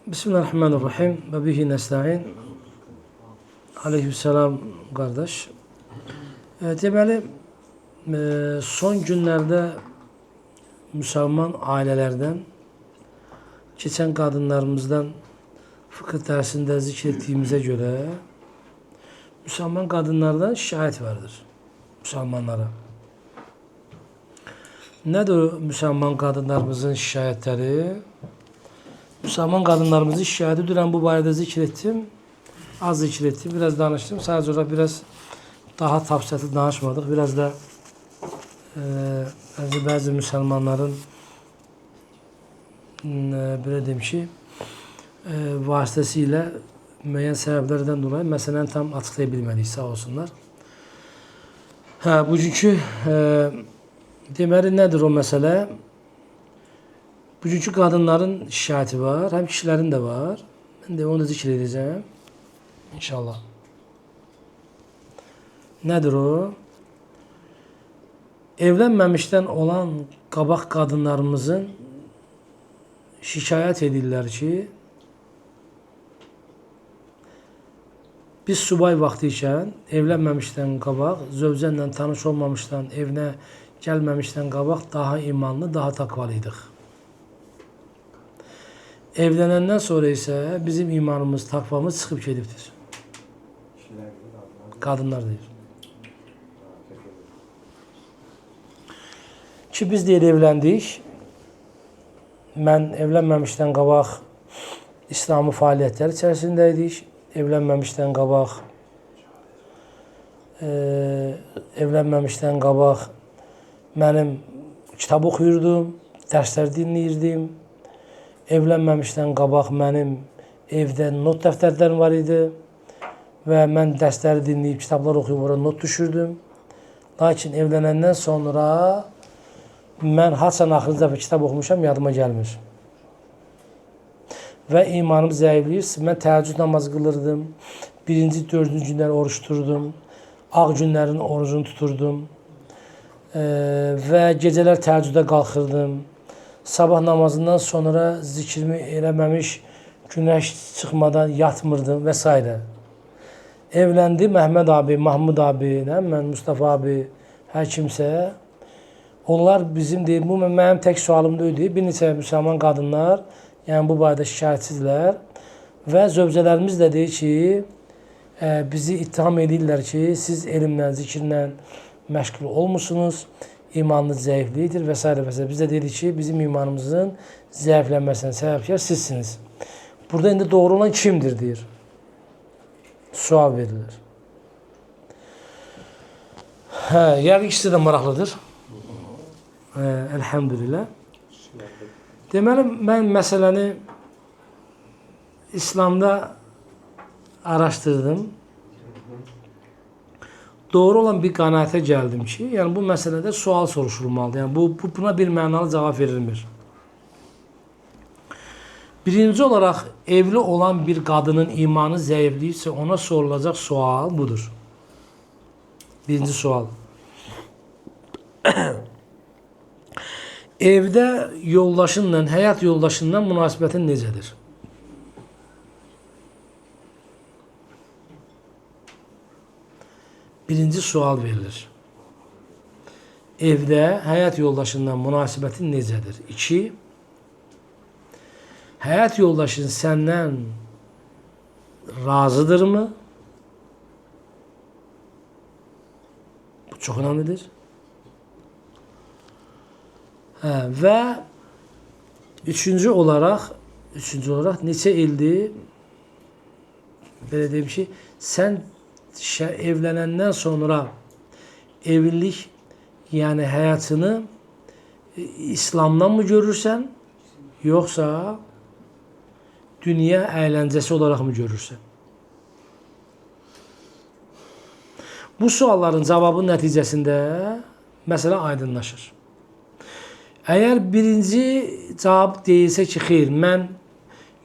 Bismillahirrahmanirrahim və bihi nəstəin. Aleykümselam qardaş. Deməli, son günlərdə müsəlman ailələrdən, keçən qadınlarımızdan fıqh dərsində zikr etdiyimizə görə müsəlman qadınlardan şikayət vardır müsəlmanlara. Nədir o müsəlman qadınlarımızın şikayətləri? Müsəlman qadınlarımızın şikayəti dünən bu barədə zikr etdim. Az zikr etdim, biraz danışdım. Sadəcə olaraq biraz daha təfsilatlı danışmadıq. Biraz da bəzi müsəlmanların belə deyim ki, vasitəsilə müəyyən səbəblərdən dolayı məsələni tam açıqlaya bilmədik, sağ olsunlar. Hə, bugünkü deməli nədir o məsələ? Bugünkü qadınların şikayəti var, həm kişilərin də var. Mən də onu da zikr edəcəm. İnşallah. Nədir o? Evlənməmişdən olan qabaq qadınlarımızın şikayət edirlər ki, biz subay vaxtı ikən, evlənməmişdən qabaq, zövcənlə tanış olmamışdan, evinə gəlməmişdən qabaq daha imanlı, daha taqvalı idik. Evlənəndən sonra isə bizim imanımız, taqvamız çıxıb gedibdir. Qadınlar deyir. Ki biz deyir evləndik. Mən evlənməmişdən qabaq İslami fəaliyyətlər içərisində idik. Evlənməmişdən qabaq, mənim kitab oxuyurdum, dərslər dinləyirdim. Evlənməmişdən qabaq mənim evdə not dəftərlərim var idi və mən dərsləri dinləyib, kitablar oxuyub ora not düşürdüm. Lakin evlənəndən sonra mən haçan axırıncı dəfə kitab oxumuşam, yadıma gəlmir. Və imanım zəifləyir. Mən təhəccüd namazı qılırdım. Birinci, dördüncü günlər oruç tuturdum. Ağ günlərin orucunu tuturdum. Və gecələr təhəccüdə qalxırdım. Sabah namazından sonra zikrimi eləməmiş, günəş çıxmadan yatmırdım və s. Evləndi Məhəmməd abi, Mahmud abi, mən Mustafa abi, hər kimsə. Onlar bizim deyir, bu mənim tək sualım deyil, bir neçə müsəlman qadınlar, yəni bu barədə şikayətçidirlər və zövcələrimiz də deyir ki, bizi ittiham edirlər ki, siz elmlə, zikirlə məşğul olmursunuz, imanınız zəifliyidir və s. və s. Biz də deyirik ki, bizim imanımızın zəiflənməsinə səbəbkar sizsiniz. Burada indi doğru olan kimdir deyir. Sual verilir. Hə, yəqin ki, sizə də maraqlıdır. Elhamdülillah. Deməli, mən məsələni İslamda araşdırdım. Doğru olan bir qənaətə gəldim ki, yəni bu məsələdə sual soruşulmalıdır. Yəni buna bir mənalı cavab verilmir. Birinci olaraq evli olan bir qadının imanı zəifliyirsə ona sorulacaq sual budur. Birinci sual. Evdə yoldaşınla, həyat yoldaşından münasibətin necədir? Birinci sual verilir. Evdə həyat yoldaşından münasibətin necədir? İki, həyat yoldaşın səndən razıdırmı? Bu çox önəmlidir. Hə, və üçüncü olaraq neçə ildir? Belə deyim ki, sən evlənəndən sonra evlilik, yəni həyatını İslamdan mı görürsən, yoxsa dünya əyləncəsi olaraq mı görürsən? Bu sualların cavabı nəticəsində məsələ aydınlaşır. Əgər birinci cavab deyilsə ki, xeyr, mən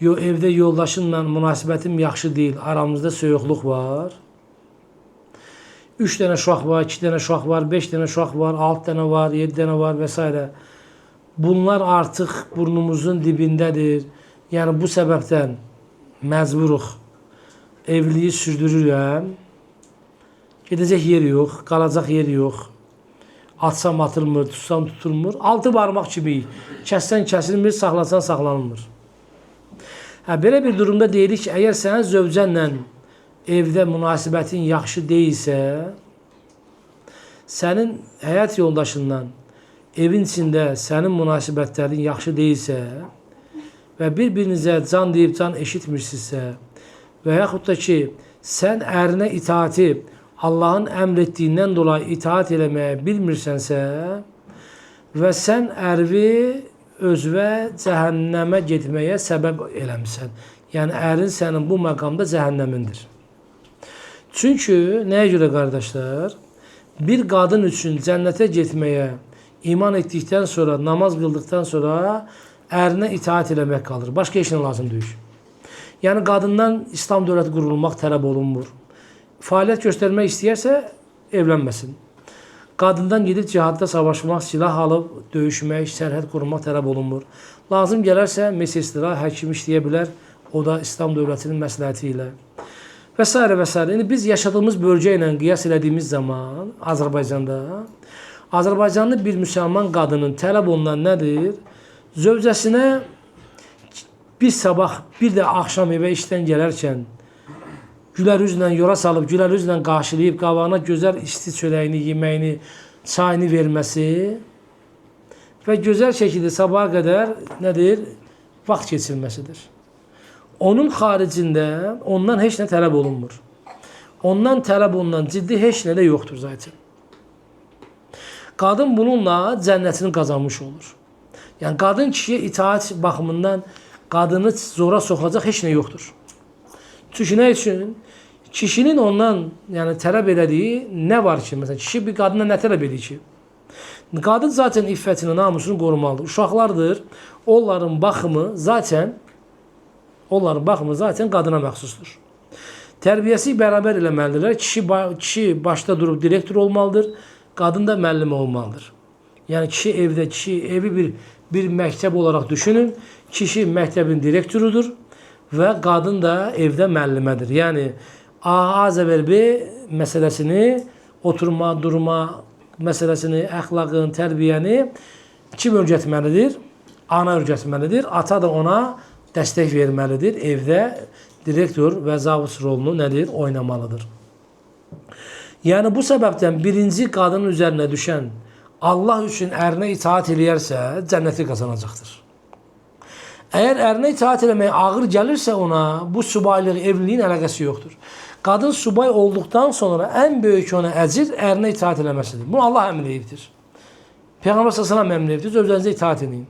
evdə yoldaşımla münasibətim yaxşı deyil, aramızda soyuqluq var, 3 dənə uşaq var, 2 dənə uşaq var, 5 dənə uşaq var, 6 dənə var, 7 dənə var və s. Bunlar artıq burnumuzun dibindədir. Yəni bu səbəbdən məcburuq, evliliyi sürdürürəm. Gedəcək yer yox, qalacaq yer yox. Atsam atılmır, tutsam tutulmur. Altı barmaq kimi kəssən kəsilmir, saxlasan saxlanılmır. Hə, belə bir durumda deyirik ki, əgər sənin zövcənlə evdə münasibətin yaxşı deyilsə, sənin həyat yoldaşından evin içində sənin münasibətlərin yaxşı deyilsə və bir-birinizə can deyib can eşitmirsinizsə və yaxud da ki, sən ərinə itaati Allahın əmr etdiyindən dolayı itaat eləməyə bilmirsənsə və sən ərvi özvə cəhənnəmə getməyə səbəb eləmisən. Yəni, ərin sənin bu məqamda cəhənnəmindir. Çünki, nəyə görə qardaşlar? Bir qadın üçün cənnətə getməyə iman etdikdən sonra, namaz qıldıqdan sonra ərinə itaat eləmək qalır. Başqa heç nə lazım deyil. Yəni, qadından İslam dövləti qurulmaq tələb olunmur. Fəaliyyət göstərmək istəyərsə, evlənməsin. Qadından gedib cihadda savaşmaq, silah alıb, döyüşmək, sərhəd qurmaq tələb olunmur. Lazım gələrsə, mesestra, həkim işləyə bilər, o da İslam dövlətinin məsləhəti ilə. Və s. və s. İndi biz yaşadığımız bölgə ilə qiyas elədiyimiz zaman Azərbaycanda, Azərbaycanlı bir müsəlman qadının tələb olunan nədir? Zövcəsinə bir sabah, bir də axşam evə işdən gələrkən gülər üzlə yora salıb, gülər üzlə qarşılayıb, qabağına gözəl isti çörəyini, yeməyini, çayını verməsi və gözəl şəkildə sabaha qədər nədir? Vaxt keçirməsidir. Onun xaricində ondan heç nə tələb olunmur. Ondan tələb olunan ciddi heç nə də yoxdur zaten. Qadın bununla cənnətini qazanmış olur. Yəni, qadın kişiyə itaat baxımından qadını zora soxacaq heç nə yoxdur. Çünki nə üçün? Kişinin ondan yəni, tələb elədiyi nə var ki? Məsələn, kişi bir qadına nə tələb edir ki? Qadın zaten iffətini, namusunu qorumalıdır. Uşaqlardır. Onların baxımı zaten qadına məxsusdur. Tərbiyəsi bərabər eləməlidirlər. Kişi başda durub direktor olmalıdır. Qadın da müəllim olmalıdır. Yəni kişi evdə, kişi evi bir məktəb olaraq düşünün. Kişi məktəbin direktorudur və qadın da evdə müəllimədir. Yəni A, A zəbər B məsələsini, oturma, durma məsələsini, əxlaqın, tərbiyəni kim öyrətməlidir? Ana öyrətməlidir. Ata da ona dəstək verməlidir. Evdə direktor və zavuz rolunu nədir? Oynamalıdır. Yəni bu səbəbdən birinci qadının üzərinə düşən Allah üçün ərinə itaat eləyərsə, cənnəti qazanacaqdır. Əgər ərinə itaat eləmək ağır gəlirsə ona, bu subaylıq, evliliyin əlaqəsi yoxdur. Qadın subay olduqdan sonra ən böyük ona əcir ərinə itaat eləməsidir. Bunu Allah əmr eləyibdir. Peyğəmbər sallallahu əleyhi və səlləm əmr eləyibdir, özlərinizə itaat edin.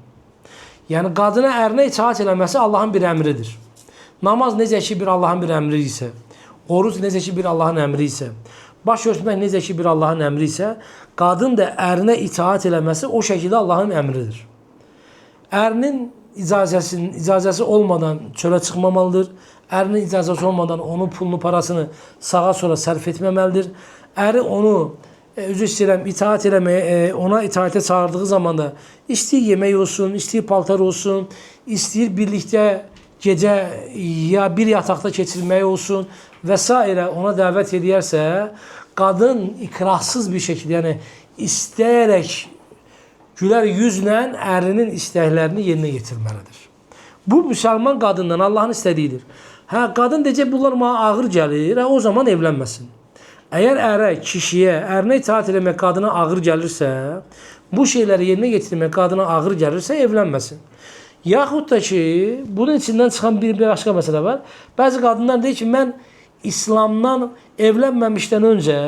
Yəni qadına ərinə itaat eləməsi Allahın bir əmridir. Namaz necə ki bir Allahın bir əmri isə, oruc necə ki bir Allahın əmri isə, baş örtmək necə ki bir Allahın əmri isə, qadın da ərinə itaat eləməsi o şəkildə Allahın əmridir. Ərinin icazəsi olmadan çölə çıxmamalıdır. Ərinin icazəsi olmadan onun pulunu, parasını sağa sola sərf etməməlidir. Əri onu, üzr istəyirəm, itaat eləməyə, ona itaatə çağırdığı zaman da istəyir yemək olsun, istəyir paltar olsun, istəyir birlikdə gecə ya bir yataqda keçirməyi olsun və s. ona dəvət edərsə, qadın ikrahsız bir şəkildə, yəni istəyərək gülər yüzlə ərinin istəklərini yerinə yetirməlidir. Bu, müsəlman qadından Allahın istədiyidir. Hə, qadın deyəcək, bunlar mənə ağır gəlir, hə, o zaman evlənməsin. Əgər ərə, kişiyə, ərinə itaat eləmək qadına ağır gəlirsə, bu şeyləri yerinə yetirmək qadına ağır gəlirsə, evlənməsin. Yaxud da ki, bunun içindən çıxan bir başqa məsələ var. Bəzi qadınlar deyir ki, mən İslamdan evlənməmişdən öncə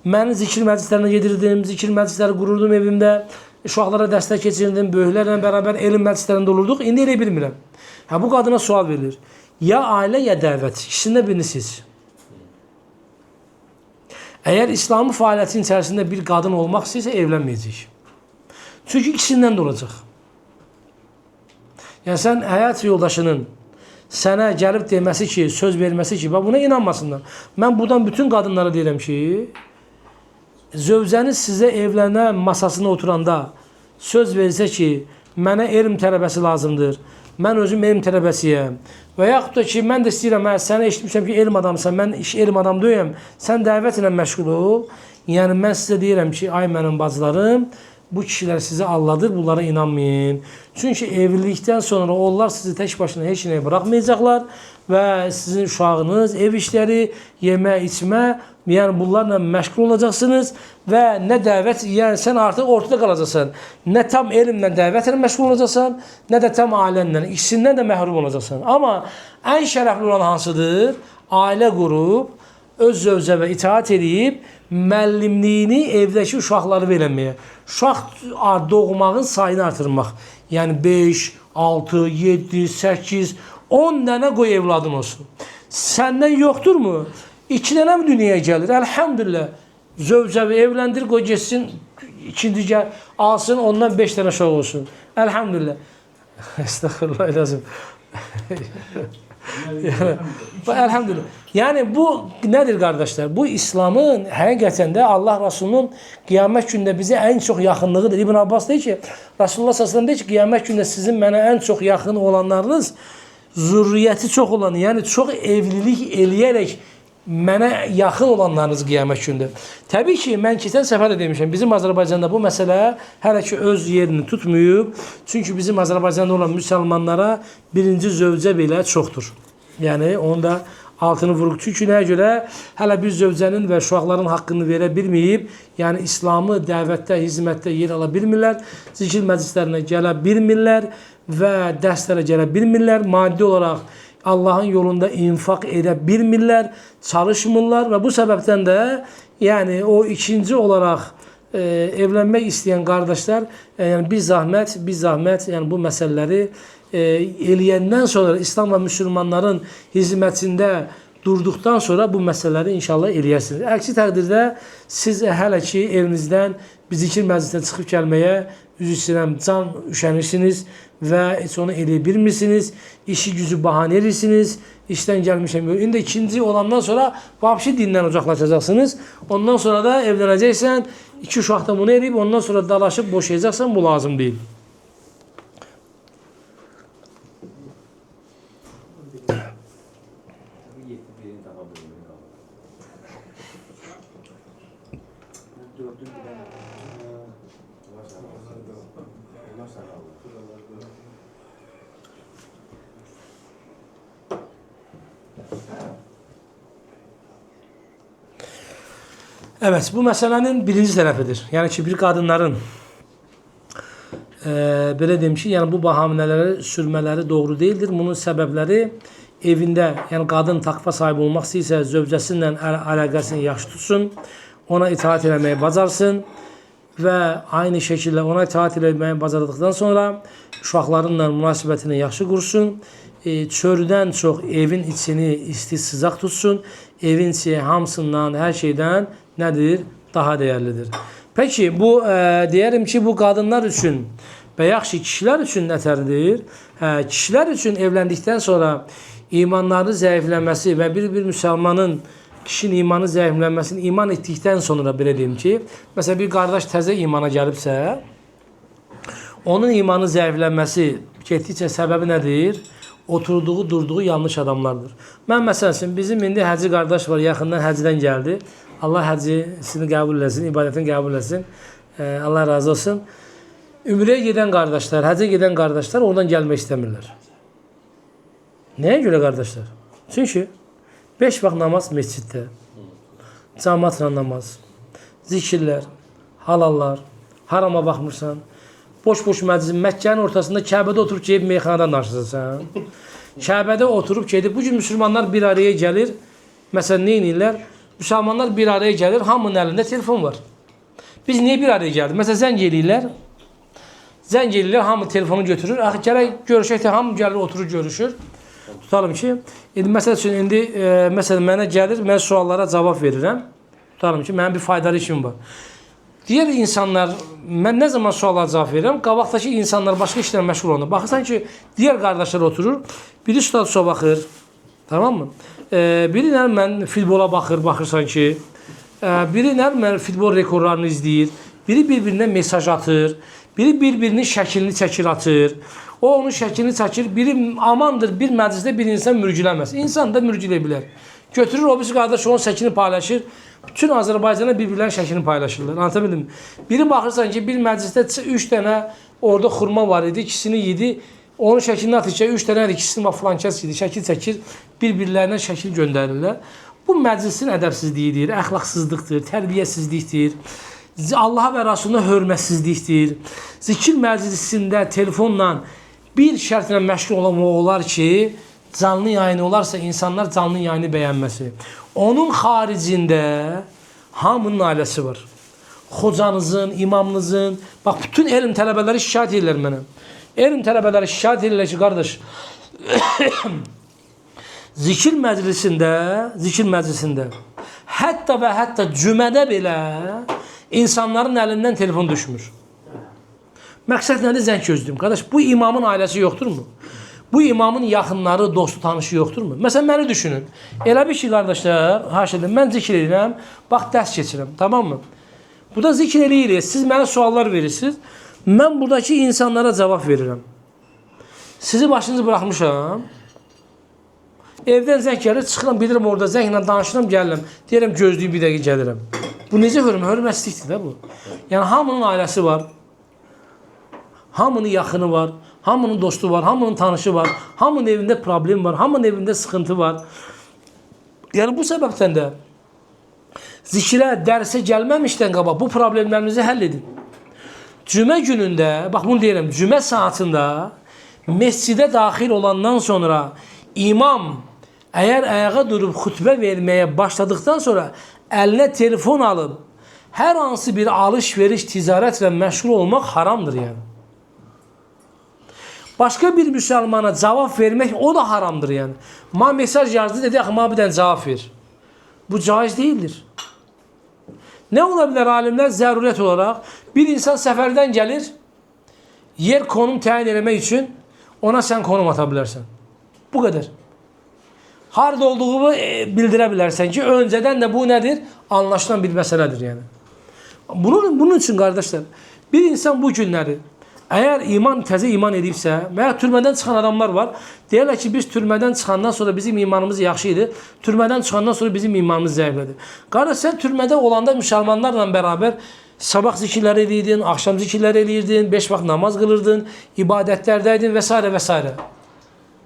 məni zikir məclislərinə gedirdim, zikir məclisləri qururdum evimdə, uşaqlara dəstək keçirirdim, böyüklərlə bərabər elm məclislərində olurduq. İndi elə bilmirəm. Hə, bu qadına sual verilir. Ya ailə, ya dəvət. İkisindən birini seç. Əgər İslami fəaliyyətin içərisində bir qadın olmaq istəyirsə, evlənməyəcək. Çünki ikisindən də olacaq. Yəni, sən həyat yoldaşının sənə gəlib deməsi ki, söz verməsi ki, bax, buna inanmasınlar. Mən buradan bütün qadınlara deyirəm ki, zövcəniz sizə evlənən masasına oturanda söz verirsə ki, Mənə elm tələbəsi lazımdır. Mən özüm elm tələbəsiyəm. Və yaxud da ki, mən də istəyirəm, hə, səni eşitmişəm ki, elm adamsan, mən iş elm adam deyəm, sən dəvət ilə məşğul ol. Yəni, mən sizə deyirəm ki, ay mənim bacılarım, bu kişilər sizi aldadır, bunlara inanmayın. Çünki evlilikdən sonra onlar sizi tək başına heç nəyə buraxmayacaqlar və sizin uşağınız, ev işləri, yemə, içmə, yəni bunlarla məşğul olacaqsınız və nə dəvət, yəni sən artıq ortada qalacaqsan. Nə tam elmlə, dəvətlə məşğul olacaqsan, nə də tam ailənlə, ikisindən də məhrum olacaqsan. Amma ən şərəfli olan hansıdır? Ailə qurub, öz zövcəvə itaat edib, müəllimliyini evdəki uşaqları verməyə. Uşaq doğmağın sayını artırmaq. Yəni 5, 6, 7, 8, 10 dənə qoy evladın olsun. Səndən yoxdurmu? 2 dənə mi dünyaya gəlir? Əlhamdülillah. Zövcəvi evləndir, qoy getsin, ikinci gəl, alsın, ondan 5 dənə uşaq olsun. Əlhamdülillah. Estağfurullah lazım. Elhamdülillah. Yəni bu nədir qardaşlar? Bu İslamın həqiqətən də Allah Rasulunun qiyamət günündə bizə ən çox yaxınlığıdır. İbn Abbas deyir ki, Rasulullah sallallahu əleyhi və səlləm deyir ki, qiyamət günündə sizin mənə ən çox yaxın olanlarınız zürriyyəti çox olan, yəni çox evlilik eləyərək mənə yaxın olanlarınız qiyamət günündə. Təbii ki, mən keçən səfər də demişəm, bizim Azərbaycanda bu məsələ hələ ki öz yerini tutmayıb. Çünki bizim Azərbaycanda olan müsəlmanlara birinci zövcə belə çoxdur. Yəni onu da altını vuruq. Çünki nəyə görə hələ bir zövcənin və uşaqların haqqını verə bilməyib, yəni İslamı dəvətdə, xidmətdə yer ala bilmirlər, zikir məclislərinə gələ bilmirlər və dərslərə gələ bilmirlər. Maddi olaraq Allahın yolunda infaq edə bilmirlər, çalışmırlar və bu səbəbdən də yəni o ikinci olaraq evlənmək istəyən qardaşlar, yəni bir zahmət, yəni bu məsələləri eləyəndən sonra İslam və müsəlmanların xidmətində durduqdan sonra bu məsələləri inşallah eləyərsiniz. Əksi təqdirdə siz hələ ki evinizdən bir zikir məclisinə çıxıb gəlməyə üzr istəyirəm, can üşənirsiniz və heç onu eləyə bilmirsiniz. İşi gücü bahanə edirsiniz. İşdən gəlmişəm. İndi ikinci olandan sonra vəbşi dindən uzaqlaşacaqsınız. Ondan sonra da evlənəcəksən, iki uşaq da bunu eləyib, ondan sonra dalaşıb boşayacaqsan, bu lazım deyil. Evet, bu məsələnin birinci tərəfidir. Yəni ki, bir qadınların belə deyim ki, yəni bu bahanələri sürmələri doğru deyildir. Bunun səbəbləri evində, yəni qadın taqva sahibi olmaq istəyirsə, zövcəsi ilə əlaqəsini yaxşı tutsun, ona itaat eləməyi bacarsın və aynı şəkildə ona itaat eləməyi bacardıqdan sonra uşaqlarınla münasibətini yaxşı qursun. Çöldən çox evin içini isti sıcaq tutsun. Evin içi hamısından, hər şeydən nədir? Daha dəyərlidir. Peki bu deyərim ki, bu qadınlar üçün və yaxşı kişilər üçün nətərdir? Kişilər üçün evləndikdən sonra imanları zəifləməsi və bir müsəlmanın kişinin imanı zəiflənməsini iman etdikdən sonra belə deyim ki, məsələn bir qardaş təzə imana gəlibsə, onun imanı zəiflənməsi getdikcə səbəbi nədir? Oturduğu, durduğu yanlış adamlardır. Mən məsəl üçün, bizim indi Həcci qardaş var, yaxından həcdən gəldi. Allah həccisini qəbul eləsin, ibadətini qəbul eləsin. Allah razı olsun. Ümrəyə gedən qardaşlar, həcə gedən qardaşlar oradan gəlmək istəmirlər. Nəyə görə qardaşlar? Çünki 5 vaxt namaz məsciddə, cəmaatla namaz, zikirlər, halallar, harama baxmırsan, boş-boş məclis, Məkkənin ortasında Kəbədə oturub gedib meyxanadan danışırsan. Kəbədə oturub gedib, bu gün müsəlmanlar bir araya gəlir, məsələn, nə edirlər? Müsəlmanlar bir araya gəlir, hamının əlində telefon var. Biz niyə bir araya gəldik? Məsələn, zəng eləyirlər, hamı telefonu götürür. Axı, gələk görüşək də, hamı gəlir, oturur, görüşür. Tutalım ki, indi məsəl üçün, indi məsələn, mənə gəlir, mən suallara cavab verirəm. Tutalım ki, mənim bir faydalı işim var. Digər insanlar, mən nə zaman suallara cavab verirəm, qabaqdakı insanlar başqa işlərlə məşğul olunur. Baxırsan ki, digər qardaşlar oturur, biri statusa baxır, tamam mı? Biri nə mən futbola baxır, baxırsan ki, biri nə mən futbol rekorlarını izləyir, biri bir-birinə mesaj atır, Biri bir-birinin şəklini çəkir, atır. O onun şəklini çəkir. Biri amandır, bir məclisdə bir insan mürgüləməz. İnsan da mürgüləyə bilər. Götürür o birisi qardaş onun şəklini paylaşır. Bütün Azərbaycana bir-birlərinin şəklini paylaşırlar. Anlatabildim mi? Biri baxırsan ki, bir məclisdə 3 dənə orada xurma var idi, ikisini yedi. Onun şəklini atır ki, 3 dənə ikisini bax filan kəs yedi. Şəkil çəkir, bir-birlərinə şəkil göndərirlər. Bu məclisin ədəbsizliyidir, əxlaqsızlıqdır, tərbiyəsizlikdir. Allaha və Rasuluna hörmətsizlikdir. Zikir məclisində telefonla bir şərtlə məşğul olmaq olar ki, canlı yayını olarsa insanlar canlı yayını bəyənməsi. Onun xaricində hamının ailəsi var. Xocanızın, imamınızın, bax bütün elm tələbələri şikayət edirlər mənə. Elm tələbələri şikayət edirlər ki, qardaş, zikir məclisində hətta və hətta cümədə belə insanların əlindən telefon düşmür. Məqsəd nədir? Zəng gözləyim. Qardaş, bu imamın ailəsi yoxdurmu? Bu imamın yaxınları, dostu, tanışı yoxdurmu? Məsələn, məni düşünün. Elə bir ki, qardaşlar, haşa edin, mən zikr edirəm, bax, dərs keçirəm, tamam mı? Bu da zikr eləyirik. Siz mənə suallar verirsiniz. Mən buradakı insanlara cavab verirəm. Sizi başınızı buraxmışam. Evdən zəng gəlir, çıxıram, bilirəm orada zənglə danışıram, gəlirəm. Deyirəm, gözləyim bir dəqiqə gəlirəm. Bu necə hörmət? Hörmətsizlikdir də bu. Yəni, hamının ailəsi var. Hamının yaxını var, hamının dostu var, hamının tanışı var, hamının evində problem var, hamının evində sıxıntı var. Yəni bu səbəbdən də zikrə, dərsə gəlməmişdən qabaq bu problemlərinizi həll edin. Cümə günündə, bax bunu deyirəm, cümə saatında məscidə daxil olandan sonra imam əgər ayağa durub xütbə verməyə başladıqdan sonra əlinə telefon alıb hər hansı bir alış-veriş, ticarətlə məşğul olmaq haramdır yəni. Başqa bir müsəlmana cavab vermək o da haramdır yəni. Ma mesaj yazdı, dedi, axı, ma bir dənə cavab ver. Bu caiz deyildir. Nə ola bilər alimlər zərurət olaraq? Bir insan səfərdən gəlir, yer konum təyin eləmək üçün ona sən konum ata bilərsən. Bu qədər. Harada olduğunu bildirə bilərsən ki, öncədən də bu nədir? Anlaşılan bir məsələdir yəni. Bunun üçün qardaşlar, bir insan bu günləri əgər iman, təzə iman edibsə və ya türmədən çıxan adamlar var, deyirlər ki, biz türmədən çıxandan sonra bizim imanımız yaxşı idi, türmədən çıxandan sonra bizim imanımız zəiflədi. Qardaş, sən türmədə olanda müsəlmanlarla bərabər sabah zikirləri eləyirdin, axşam zikirləri eləyirdin, 5 vaxt namaz qılırdın, ibadətlərdəydin və s. və s.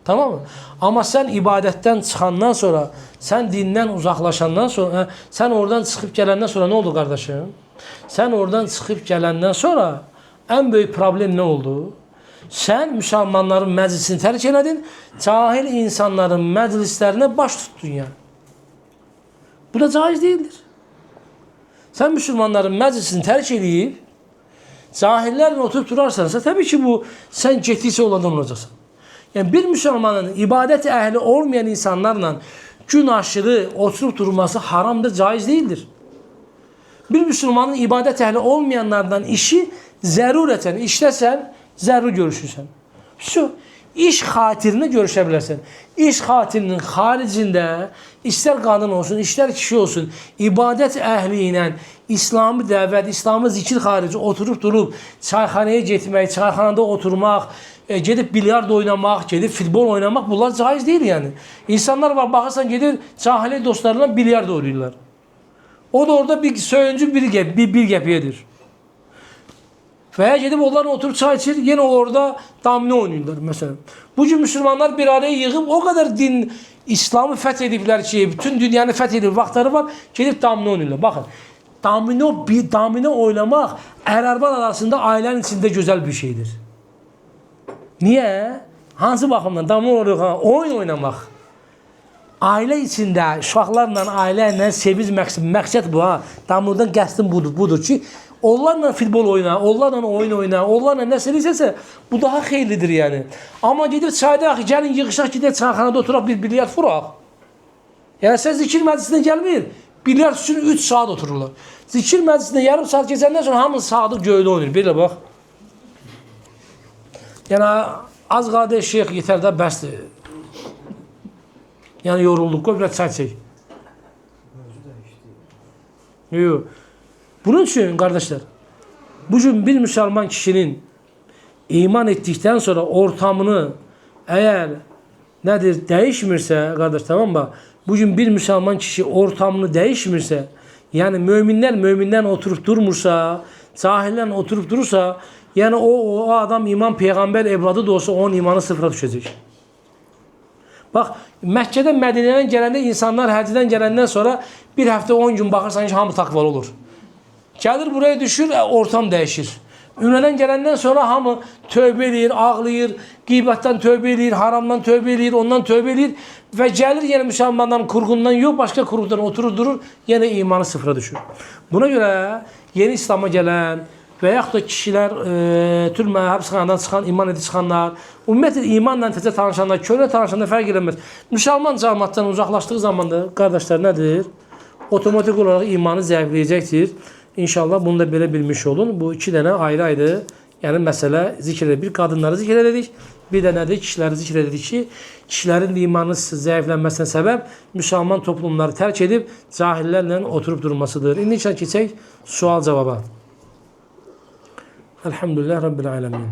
Tamam mı? Amma sən ibadətdən çıxandan sonra, sən dindən uzaqlaşandan sonra, sən oradan çıxıb gələndən sonra nə oldu qardaşım? Sən oradan çıxıb gələndən sonra ən böyük problem nə oldu? Sən müsəlmanların məclisini tərk elədin, cahil insanların məclislərinə baş tutdun yəni. Bu da caiz deyildir. Sən müsəlmanların məclisini tərk eləyib, cahillərlə oturub durarsansa, təbii ki, bu, sən getdikcə onlardan olacaqsan. Yəni, bir müsəlmanın ibadət əhli olmayan insanlarla gün aşırı oturub durması haramdır, caiz deyildir. Bir müsəlmanın ibadət əhli olmayanlardan işi zərurətən işləsən, zərur görüşürsən. Şu, iş xatirinə görüşə bilərsən. İş xatirinin xaricində istər qadın olsun, istər kişi olsun, ibadət əhli ilə İslamı dəvət, İslamı zikir xarici oturub durub çayxanaya getmək, çayxanada oturmaq, gedib bilyard oynamaq, gedib futbol oynamaq, bunlar caiz deyil yəni. İnsanlar var, baxırsan gedir cahili dostlarıyla bilyard oynayırlar. O da orada bir söyüncü bir qəpiyedir. Və ya gedib onlarla oturub çay içir, yenə orada domino oynayırlar məsələn. Bugün müsəlmanlar bir araya yığıb o qədər din, İslamı fəth ediblər ki, bütün dünyanı fəth edib vaxtları var, gedib domino oynayırlar. Baxın, domino oynamaq ər-arvad arasında ailənin içində gözəl bir şeydir. Niyə? Hansı baxımdan? Domino oynamaq, oyun oynamaq. Ailə içində uşaqlarla, ailə ilə seviz məqsəd bu ha. Dominodan qəsdim budur ki, onlarla futbol oyna, onlarla oyun oyna, onlarla nəsə eləsəsə, bu daha xeyirlidir yəni. Amma gedib çayda, axı, gəlin yığışaq, gedək çayxanada oturaq, bir bilyard vuraq. Yəni sən zikir məclisinə gəlmir, bilyard üçün 3 saat otururlar. Zikir məclisinə yarım saat keçəndən sonra hamı saatı göydə oynayır. Belə bax. Yəni az qaldı şeyx yetər də bəsdir. Yəni yorulduq, qoy biraz çay çək. Yox. Bunun üçün qardaşlar, bugün bir müsəlman kişinin İman etdikdən sonra ortamını əgər nədir dəyişmirsə, qardaş tamam mı? Bugün bir müsəlman kişi ortamını dəyişmirsə, yəni möminlər mömindən oturub durmursa, cahillərlə oturub durursa, yəni o adam iman peyğəmbər evladı da olsa onun imanı sıfıra düşəcək. Bax, Məkkədən Mədinədən gələndə insanlar həcdən gələndən sonra bir həftə 10 gün baxırsan ki, hamı taqvalı olur. Gəlir buraya düşür, ortam dəyişir. Ümrədən gələndən sonra hamı tövbə eləyir, ağlayır, qeybətdən tövbə eləyir, haramdan tövbə eləyir, ondan tövbə eləyir və gəlir yenə müsəlmanların kurğundan yox, başqa kurğundan oturur durur, yenə imanı sıfıra düşür. Buna görə yeni İslam'a gələn və yaxud da kişilər türmə, həbsxanadan çıxan, iman edib çıxanlar, ümumiyyətlə imanla təzə tanışanlar, köhnə tanışanlar fərq eləməz. Müsəlman cəmaatdan uzaqlaşdığı zaman da qardaşlar nədir? Otomatik olaraq imanı zəifləyəcəkdir. İnşallah bunu da belə bilmiş olun. Bu iki dənə ayrı-ayrı, yəni məsələ zikr edir. Bir qadınları zikr edik, bir də nədir? Kişiləri zikr edik ki, kişilərin də imanı zəiflənməsinə səbəb müsəlman toplumları tərk edib cahillərlə oturub durmasıdır. İndi inşallah keçək sual-cavaba. Elhamdülillah Rabbil alemin.